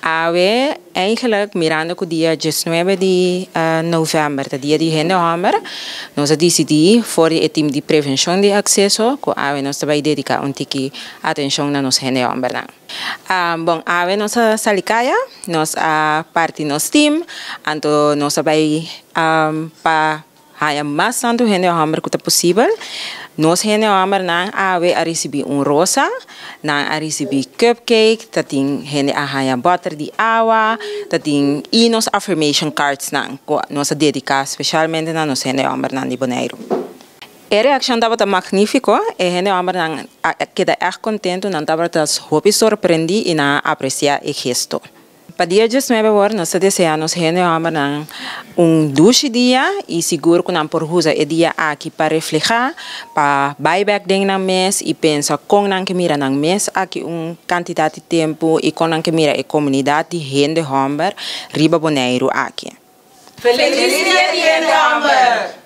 Awe, eigenlijk, mirando ku dia 19 di novèmber ta dia di hende hòmber, nos a disidí for di e tim di prevenshon di akseso ku awe nos ta bai dediká un tiki atenshon na nos hende hòmbernan. Bon, awe nos a sali kaya, nos a parti nos tim, anto nos a bai pa haña mas tantu hende hòmber ku ta posibel. Nos hende hòmbernan awe a risibí un rosa, nan a risibí cupcake, ta tin hende a haña bòter di awa, ta tin i nos affirmation cardsnan ku nos a dediká spesialmente na nos hende hòmbernan di Boneiru. E reakshon tabata magnífiko, e hende hòmbernan a keda ègt kontentu, nan tabata hopi sorprendí i nan a apresiá e gesto. Pa dia 19 awor nos ta deseá nos hende hòmbernan un dushi dia i sigur ku nan por usa e dia aki pa reflehá, pa bai bèk den nan mes i pensa kon nan ke mira nan mes aki un kantidat di tempu i kon nan ke mira e komunidat di hende hòmber riba Boneiru aki. Felis Dia di Hende Hòmber!